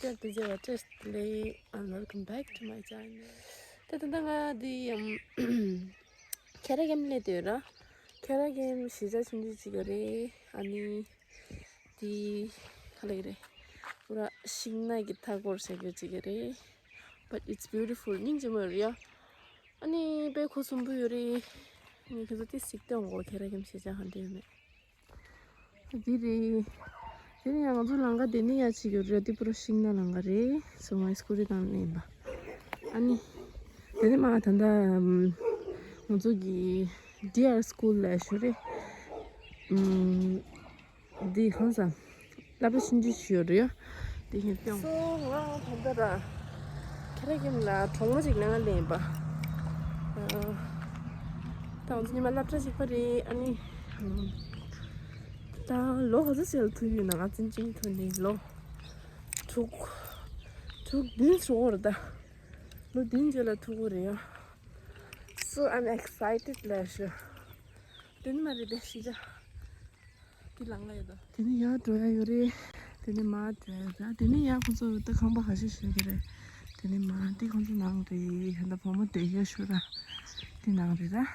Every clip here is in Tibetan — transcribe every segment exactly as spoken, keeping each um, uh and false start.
བསྐྱར་དུ་མཇལ་བ་བཀྲ་ཤིས་བདེ་ལེགས། And welcome back to my channel. ད་ད་ལྟ་ང་འདི་ཨམ་ཁེ་ར་གེམ་སླེབས་བསྡད་ཡོད་ར། ཁེ་ར་གེམ་གཞིས་ཆགས་ཆུང་ཆུང་ཅིག་ཡོད་རེད། ཨ་ནི་འདི་ག་ལབ་ཀྱི་རེད། པུ་ར་ཤིང་ནགས་ཀྱི་མཐའ་སྐོར་བྱེད་དགོས་ཅིག་ཡོད་རེད། But it's beautiful. སྙིང་རྗེ་མོ་ཡོད་རེད་ཡ། ཨ་ནི་དཔེ་ཁུ་སིམ་པོ་ཡོད་རེད། ཨ་ནི་ཁྱེད་ཚོ་ཏོག་ཙམ་གཟིགས་སྟེ་འོང་གོ། ཁེ་ར་གེམ་གཞིས་ཆགས་ག་འདྲ་ཡོད་མེད། འདི་རེད། དེ་ནས་ཡང་ང་ཚོ་ལམ་ཁ་དེ་ནས་ཡར་ཅིག་ཡོད་རེད། འདི་པུ་ར་ཤིང་ནགས་ལམ་ཁ་རེད། So ང་སྐུ་ཊི་བཏང་ནས་ཡིན་པ། ཨ་ནི་དེ་ནས་མར་ད་ལྟ་ང་ཚོ་གི་ཌི་ཨར་སི་སྐུལ་ལབ་ཞོར་རེད། འདི་གང་ཟག་སློབ་གྲྭ་ཆུང་ཆུང་ཞིག་ཡོད་རེད། དེ་བཞིན་སྟོན། སོ་ང་ད་ལྟ་ར་ཁེ་ར་གེམ་ལ་གྲོགས་མོ་ཅིག་ལ་ང་ལེན་པ། ད་ང་ཚོ་ཉི་མ་སློབ་གྲྭ་གཅིག་པ་རེད། ཨ་ནི་ད་ལོ་ག་ཚོད་ཟེར་ལ་ཐུག་ཡོད་ན། ང་ཚོ་ཅིང་ཐུག་ནས་ལོ་དྲུག་དྲུག་བདུན་ཞུ་གོ་རེད་ད། ལོ་བདུན་རྗེས་ལ་ཐུག་གོ་རེད་ཡ། So I'm excited ལབ་ཞུ། དེ་ནི་མ་རེད་པས་ཤི་ཅག་དེ་ལང་ལ་ཡོད་དོ། དེ་ནི་ཡར་འགྲོ་ཡ་ཡོད་རེད། དེ་ནི་མར་འགྲོ་ཡ་རེད། དེ་ནི་ཡར་ཁོང་ཚོ་ད་ཁང་པ་ཁ་ཤས་ཤིག་ཡོད་ཀྱི་རེད། དེ་ནི་མར་དེ་ཁོང་ཚོ་ནང་རེད། ད་ལྟ་བུ་མོ་སྡོད་ཡ་ཤུ་ར། དེ་ནང་རེད་ར།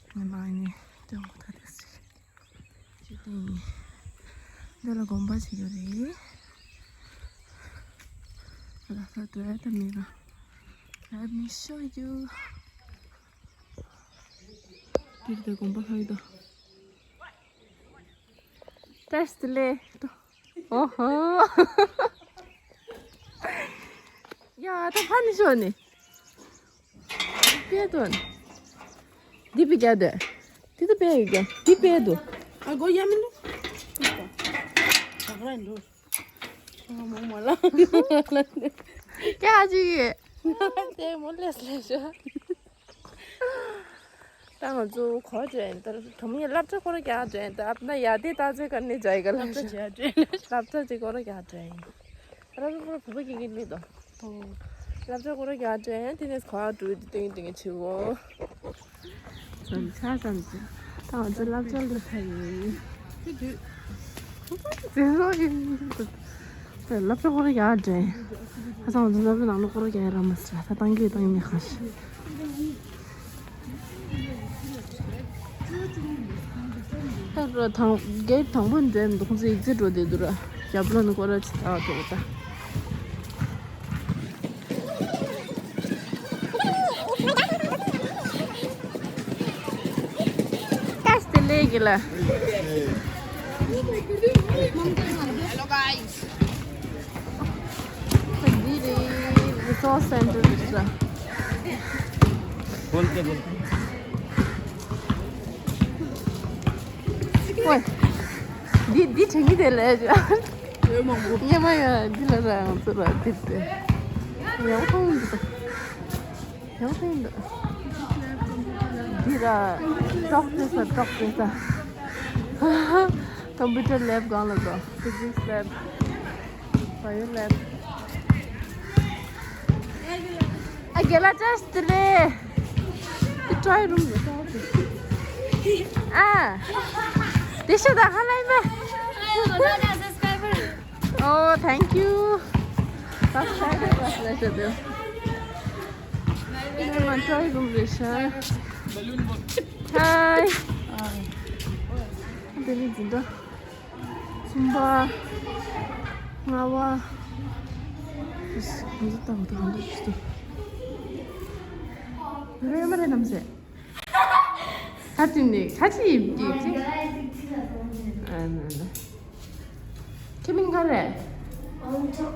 དེ་ནི་མར་ནི་སྟོན་གོ། ད་དེ་ཟིག་ཅི་དེ་ཡིན། འདི་ལ་དགོན་པ་ཞིག་ཡོད་རེད། ལ་ས་འགྲོ་ཡ་ད་མི་ར། Let me show you. འདིར་དེ་དགོན་པ་ལྷག་ཡོད་དོ། བཀྲ་ཤིས་བདེ་ལེགས། ཨོ་ཧོ། ཡ་ད་ཕ་ནི་ཤོ་ནི། པེ་དོན། འདི་པེ་རྒྱ་དེ། འདི་ད་པེ་ཡོད་ཀྱང་འདི་པེ་དུ། ཨ་གོ་ཡ་མི་ལུ། ད་ག་ར་འགྲོ། ཨ་མོ་མོ་ལ། ཀྱ་ཅི་ཡེ། དེ་མོ་ལེས་ལེས་ཤོ། ད་ང་ཚོ་ག་པར་འགྲོ་ཡིན། ད་དྲང་མོ་ཡིན། སློབ་གྲྭ་སྐོར་རྒྱག་འགྲོ་ཡིན། ད་ཨ་ན་ཡ་དེ་ད་ཚོད་ག་ནས་འཇའ་ཡི་ག་སློབ་གྲྭ་རྒྱག་འགྲོ་ཡིན། སློབ་གྲྭ་ཅིག་སྐོར་རྒྱག་འགྲོ་ཡིན། ད་ར་རུ་རུ་བུ་བུ་གི་གི་མི་དོ། སློབ་གྲྭ་སྐོར་རྒྱག་འགྲོ་ཡིན། དེ་ནས་ག་པར་འགྲོ་ཡི་དེ་ཏིང་ཏིང་ཆི་གོ། ཙམ་ཆ་ཙམ་ཅི། ད་ང་ཚོ་སློབ་གྲྭ་ལ་ཕ་ཡིན། དེ་དུས། དེ་ཚོ་ཡིན། སློབ་གྲྭ་སྐོར་རྒྱག་འགྲོ་ཡིན། ཁ་སང་ང་ཚོ་སློབ་གྲྭ་ནང་ལོགས་སྐོར་རྒྱག་ཡ་རག་མ་སོང་། ད་ཏང་གི་ཏང་མི་ཁ་ཤས། ད་ར་དང་གེ་ཊི་དང་པོ་འདྲེན་འདུག་ཁོང་ཚོ་ཡིག་ཚད་འགྲོ་བསྡད་འདུག་ར། རྒྱབ་ལོགས་ནས་སྐོར་ར་ཅིག་ལྟ་འགྲོ་ད། བཀྲ་ཤིས་བདེ་ལེགས་ལ། Hello guys. འདི་རེད། Resource center འདི་ར། ཨོ། འདི་འདི་དྲན་གྱི་དེ་ལས། ཡོད་མང་པོ། ཉི་མ་ཡོད་འདི་ལ་ར་ང་ཚོ་ར་འདི་རེད། ཡང་ཁོང་འདི་དང་། ཡང་ཕན་འདུག་འདི་ར་ཀྲོག་ཏེ་ས་ཀྲོག་ཏེ་ས། Computer lab སྒང་ལ་འགྲོ། Physics lab, bio lab. ཨ་རྒན་ལགས་བཀྲ་ཤིས་བདེ་ལེགས། འདི་try room རེད། ཨ། དེ་ཤ་ད་ཧ་ལས་མེད། Oh, thank you. Subscribe to us, let's do. My try room, Risha. Hi. This is the Zumba. Ngawa. This is the Zumba. Where am I? ད་དེ་ནས་ཁ་ཆེ་ཡིན་གྱི་ཅི། ཨ་ན་ན། ཁྱེད་མིང་ག་རེད། ཨོང་ཆོ།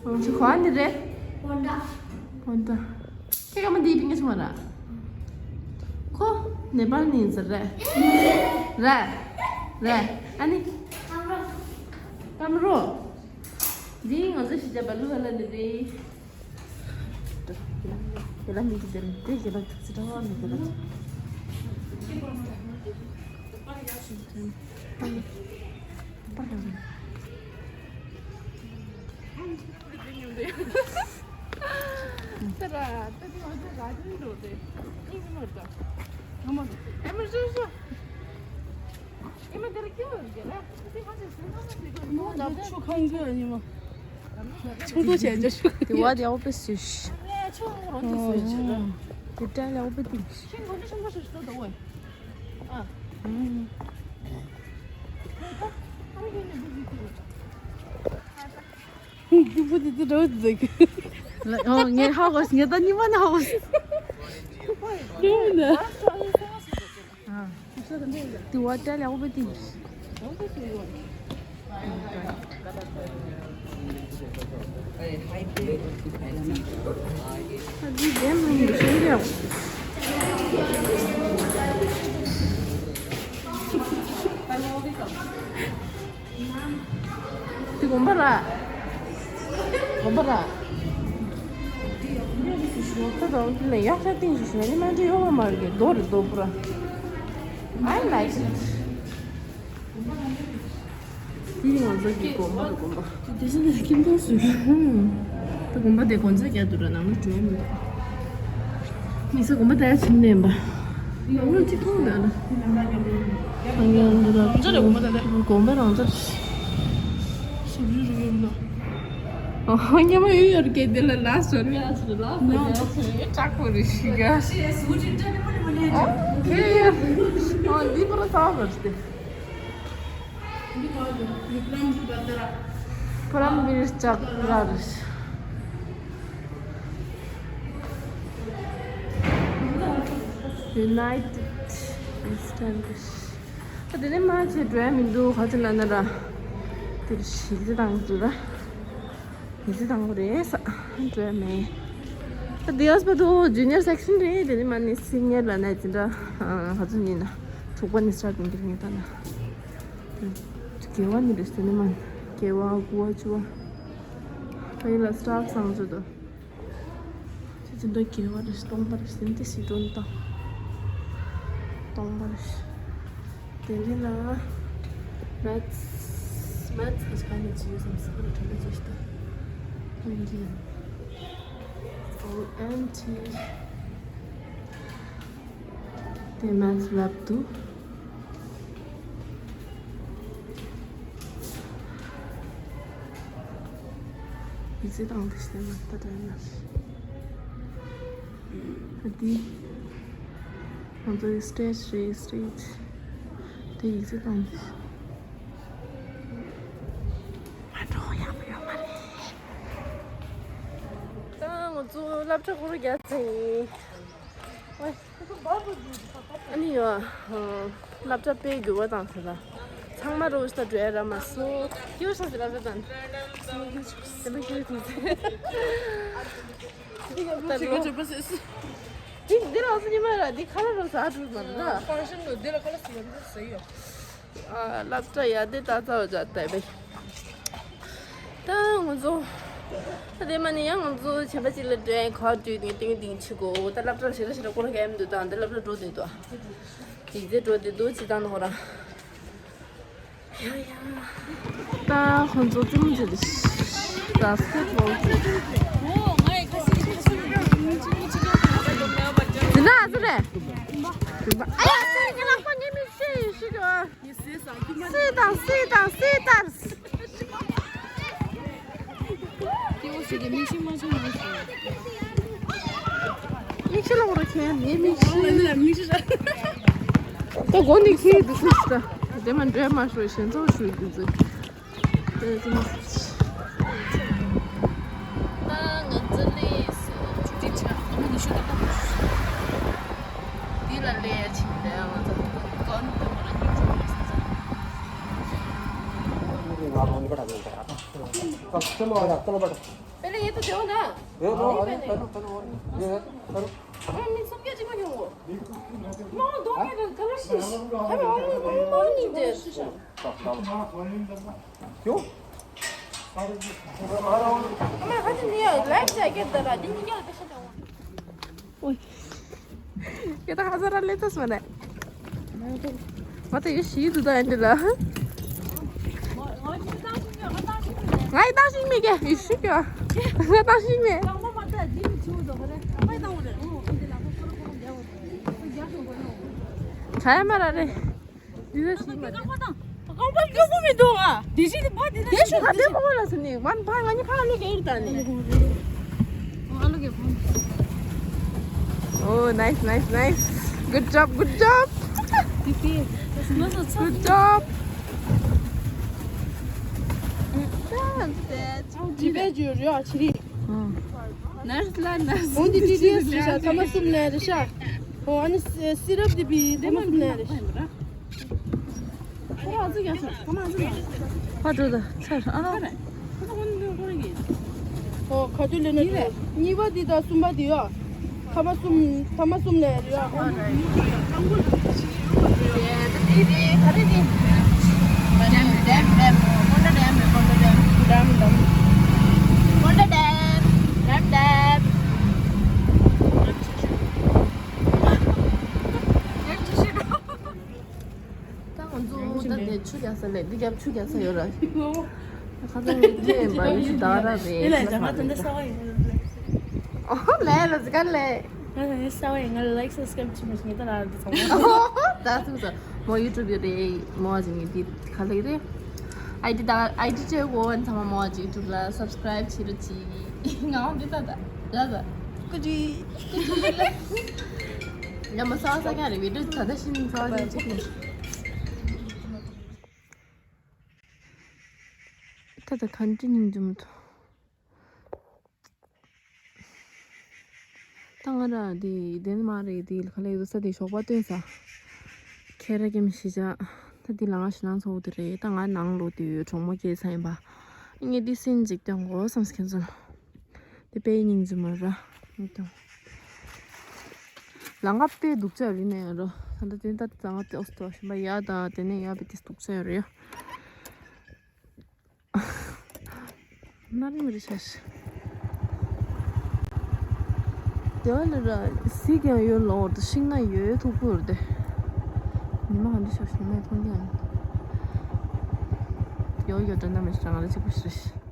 ཨོང་ཆོ་ག་ནས་རེད། པོན་ཏ། པོན་ཏ། ཁྱེད་ཀ་མ་འདིའི་པིན་ཀ་ཆུང་བ་ར། ཁོ་ནེ་པཱལ་ནས་ཡིན་ཟེར་རེད། རེད། རེད། ཨ་ནི། ཀམ་རོ། འདི་ང་ཚོ་གཞིས་ཆགས་བ་ལུ་ཧ་ལ་ནས་རེད། དེ་ལ་མི་གི་དེ་རེད། དེ་གི་ལ་ཐུག་ཚེ་གྲང་བ་མི་དེ་ལ། ཆུང་དུ་བྱས་འཇོག་ཞུ། དེ་བ་དེ་ཨོ་པེ་སུ་ཤི། ཆུང་རོང་དུ་སུ་ཤི། དེ་ཏྲ་ལ་ཨོ་པེ་ཏི་ཤི། ཤིང་སྒོ་ཆུང་ཆུང་ཞིག་ཏུ་དོ་བས། ཨ། ཨ་ཡིན་ནི་བུ་ཟིག་ཏུ། ཨོ་ངས་ཧ་གོ་སོང་། ངས་ད་ཉི་མ་ནས་ཧ་གོ་སོང་། ཨ། དེ་བ་ཏྲ་ལ་ཨོ་པེ་ཏི། ཨ་ཙི་ལྡེ་མིག་ཤིན་ཏུ་ཡག་པོ། དེ་དགོན་པ་ར། དགོན་པ་ར། ད་དུང་དེ་ལ་ཡག་ས་ཏིང་ཞིག་ཞོན་ནི་མ་འདྲི་ཡོང་བ་མ་རེད། རྡོ་རེད་རྡོ་པོ་ར། I like it. དེ་ང་ཚོ་གི་དགོན་པ་རེད་དགོན་པ། དེ་སེམས་ཀྱི་ཁྱིམ་ཚང་ཟེར། ཧུམ། ད་དགོན་པ་དེ་དགོན་རྫས་རྒྱག་འདུག་ར། ནང་ལ་འགྲོ་ཡ་མི་འདུག་དམིགས་བསལ་དགོན་པ་དེ་ཕྱིན་ནས་པ། ཡང་ལོ་གཅིག་མཐོང་འདུག་ལ། ཨ་ཡ་འདི་ལ། རང་ཚོ་རེད་དགོན་པ་དེ་དེ། དགོན་པ་རང་ཚོ་རེད། ཞབས་ཞུ་རུ་ཡོད་ལ། ཨོ་ཉི་མ་ཡོད་ཡོད་རེད་སྐད་དེ་ལ་ལ་སོར་ཡ་ཚོ་ལ་སོར་ཡ་ཚོ་ཡོད་དྲག་པོ་རེད་ཤི་ག་ཨོ་ཁེ་ཨོ་འདི་པོ་ལ་ས་བར་ཏེ། ཕོ་རམ་བིར་ལྕགས་རར། United Western། ཨ་དེ་ནས་མ་ཆེ་འགྲོ་ཡ་མི་འདུག་ག་ཚོད་ལ་ན་ར། དེར་ཞིག་ཏུ་བཏང་འདུག་ར། ཡི་ཙི་དང་པོ་རེད་ས། འགྲོ་ཡ་མེད། ད་དེ་ཡོད་པ་དུ་ཇུ་ནི་ཡར་སེག་ཤན་རེད། དེ་ནི་མ་ནི་སི་ནི་ཡར་ལ་ནས་ཅི་འདྲ་ག་ཚོད་ཉིན་ན་དྲུག་པ་ནི་སི་ཊར་ཊིང་གི་རིང་ད་ན། དགེ་བ་ནི་རེད་དེ་ནི་མ་ནི་དགེ་བ་དགུ་བ་བཅུ་བ། ད་ཡིན་ལ་སི་ཊར་བྷག་སང་ཚོད་དུ། དེ་ཚོ་འདྲ་དགེ་བ་རེད། སྟོང་པ་རེད། སེམས་དེ་སི་ཊོན་དང་། སྟོང་པ་རེད། དེ་འདྲ་ལ་maths maths གི་ཁ་ནས་ཅི་ཡོད་བསམ་སི་ཁོ་ར་དྲན་པ་ཅི་ཞིག་དང་། དེ་འདྲ་ཨོ་ཨེན་ཊི། དེ་maths lab དུ། ཡིག་ཚད་བཏང་དེ་ཤེས་མ་ལྟ་དྲན་ན། ཨ་དེ། ང་ཚོའི་stage རེད། stage དེ་ཡིག་ཚད་བཏང་དེ། མ་འགྲོ་ཡག་པོ་ཡོད་མ་རེད། ད་ང་ཚོ་སློབ་གྲྭ་སྐོར་རྒྱག་ཚར་ཡིན། ཨ་ནི་ཡོ། སློབ་གྲྭ་དཔེ་འགྱུར་བ་བཏང་ཟེར་ལ། ཚང་མ་རོགས་ཤིག་ད་འགྲོ་ཡ་ར་མ་སོ། སྐྱོ་ཤ་ཟེར་ལ་ད་དང་། དེ་མ་སྐྱོ་ཐུག་ཟེར། འདི་ཡག་པོ་ཞིག་ག་བརྗོད་པ་ཟེར་སི། འདི་འདི་རང་སུ་ཉི་མ་ར་འདི་ཁ་ལ་རོ་ཟ་འགྲོ་མ་ར། ཕང་ཤན་ལོ་འདི་ལ་ཁ་ལ་སི་ཡོད་འདི་ཟེར་ཡོད། ཨ་སློབ་གྲྭ་ཡ་དེ་ད་ཚ་བ་ཛ་ཏེ་བེ། ད་ང་ཚོ། ད་དེ་མ་ནི་ཡང་ང་ཚོ་བྱེད་པ་གཅིག་ལ་འགྲོ་ཡ་ཁ་བྲིས་ཏིང་ཏིང་ཏིང་ཆི་གོ་ད་སློབ་གྲྭ་ཞེ་དྲག་ཞེ་དྲག་སྐོར་ག་ཡམ་འདུག་ད་འདི་སློབ་གྲྭ་འགྲོ་འདུག་ད། ཡིག་ཚད་འགྲོ་འདུག་འདུག་ཅི་ད་ནོ་ར། ཡ་ཡ། ད་ཁོང་ཚོ་ཙུམ་ཅི་རེད། basketball དེ་ན་ཨ་ཟི་རེད། ཨ་ཡ་ཟེར་ངའི་ལག་པ་ངའི་མིག་ཤེས་ཤིག་གི་བ། སི་དང་སི་དང་སི་ལྟར། སྐྱེ་བོ་ཞིག་གི་མིག་ཤེལ་མ་བྱུང་མ་སོང་། མིག་ཤེལ་ལོག་ར་ཁྱེར་ངའི་མིག་ཤེལ། མིག་ཤེལ། ད་གོ་ནི་ཁྱེར་འདུག་ཟེར་ད། དེ་མ་འདྲེ་མ་ཤོར་ཞེན་ཚོགས་ཞུ་རྒྱུ་ཟེར། དེ་ཚོ་མ། ད་ང་ཚོ་ལས་སུ་ཅུ་ཏི་ཆ་ཨ་མ་ནི་ཤོད་ད། འདི་ལ་ལས་ཡ་ཕྱིན་ཏེ་ང་ཚོ་གོན་དུ་མ་ལ་སྙིང་རྗེ་མ་སོང་ས། पहले ये तो दो ना। ये दो, अरे, पहले, पहले और, ये है, पहले। हाँ, मैं सब क्या चीज़ में क्यों हो? मैं दो के कलर शीश। अरे, और, और नहीं दे। क्यों? मैं हट नहीं है, लाइफ जैकेट डरा, दिन क्या कैसे जाऊँ? ཨོའི། ཡ་ད་ཧ་ཟ་ར་ལེ་ཏོ་སོ་ནེ། ང་ད་ཡོད་ཤི་དུ་ད་ཨན་ཏི་ལ། ང་ཡི་ཏང་ཤིང་མེད་ཀྱི་ཡོད་ཤི་ཀྱི་ང་ཏང་ཤིང་མེད། ཆ་ཡ་མ་ར་རེད། དུས་ཚོད་ཤི་མ་རེད། ཁང་པ་སྐྱོ་པོ་མི་འདུག་ཨ། དེ་བཞིན་དུ་ཕ་དེ་དེ་ཤོག་ག་དེ་ཁོ་ལ་སུ་ནི་མན་ཕ་ང་ནི་ཕ་ལུ་གེ་ཡིར་ད་ནི། ཨ་ལུ་གེ་ཕ། Oh, nice, nice, nice. Good job, good job. Good job. ཅི་བས་བརྗོད་རེད་ཨ་ཅི་རིགས། ནར་སི་ལ་ནར་སི། འོན་ཏེ་ཊི་ཌི་ཨེ་སི་རེད་ཤག་ཐ་མ་གསུམ་ནས་རེད་ཤག་འོ་ཨ་ནི་སི་རབ་དེ་བི་ཐ་མ་གསུམ་ནས་རེད་ཤག་ཕ་འགྲོ་ད་ཚར་ཨ་ནོ། ཨོ་ཁ་ཐུག་ལེན་ན་འགྲོ། གཉིས་པ་འདི་དང་གསུམ་པ་འདི་ཡོད། ཐ་མ་གསུམ་ཐ་མ་གསུམ་ལས་རེད་ཡོད། ཡེ་ད་འདི་འདི་ག་རེ་འདི། ཌེམ་ཌེམ་ཌེམ། ཀོན་ཌ་ཌེམ་རེད། ཀོན་ཌ་ཌེམ། ཌེམ་ཌེམ། ཀོན་ཌ་ཌེམ། ཌེམ་ཌེམ། ད་ང་ཚོ་ད་དེ་ཆུ་རྒྱག་ས་ལས་འདི་རྒྱབ་ཆུ་རྒྱག་ས་ཡོད་ར། ཁ་སང་ངས་དེ་ཡིན་པ་ཡོད་ཤི་ད་ར་རེད། ཨོ་ལས་ལ་ཟི་ག་ལས། ང་ལ་ཟི་ག་ལས། ང་ལ་ལ་ཡིག་ས་བ་ཡིན། ང་ལ་ལ་ཡིག་སབ་སི་ཀ་རབ་བྱེད་མ་ཤེས་ངེས་ད་ལ་འདི་ཚང་མ། ད་ཐུག་ས་མོ་ཡུ་ཊུབ་ཡོད་རེད་མོ་ཨ་ཅིག་ངས་འདི་ག་ལེགས་རེད། ཨའི་ཌི་ད་ཨའི་ཌི་ཅེ་གོ་ཝན་ཚང་མ་མོ་ཨ་ཅིག་ཡུ་ཊུབ་ལ་སབ་སི་ཀ་རབ་བྱེད་རོགས་གྱིས། ང་འོང་འདི་ད་ད་ད་ད་ཀུ་ཅི་ཀུ་ཅི་ལ། ཡ་མ་ས་ས་ཀྱང་རེད་བི་ཌི་ཡོ་ད་ད་ཤིན་ས་ས་ཅིག་ནས། ད་ད་ག་འདྲ་ཉིན་འདུག་མི་འདུག་ད་ང་ར་དེ་དེ་ནི་མ་རེད་དེ་ག་ལེ་དུ་ས་དེ་ཞོགས་པ་སྟོན་ས། ཁྱེད་ར་ཀེམ་ཤི་ཅག་ད་དེ་ལ་ང་ཞི་ནང་ཚོགས་དེ་རེད། ད་ང་ནང་ལོག་དུས་གྲོགས་མོ་སྐྱེས་ཚ་ཡིན་པ། ངས་དེ་སིན་ཅིག་སྟོན་དགོས་བསམ་ཁྱེད་ཚོ་ལ། དེ་དཔེ་སྙིང་རྗེ་མ་ར་མི་སྟོན། ལ་ང་དཔེ་སྡུག་ཅག་རེད་ནས་ཡ་རོ། ད་ད་དེ་ད་ད་ང་དེ་ཨོ་སྟོ་ཤི་མ་ཡ་ད་དེ་ནས་ཡ་དཔེ་དེ་སྡུག་ཅག་ཡོད་རེད་ཡ། ནར་མི་རི་ཤ་ཤ། དེ་བ་ལ་ར་སི་ཀྱང་ཡོད་ལོ་ཏུ་ཤིང་ན་ཡོད་ཐུག་པོ་རེད་དེ། ཉི་མ་ག་འདི་ཤོར་ཤི་ཉི་མ་མཐོང་གི་ཡང་ཡོད་ཡོད་དྲན་ན་མི་ཤ་ང་ལ་གཅིག་པུ་ཤི་རེ་ཤི།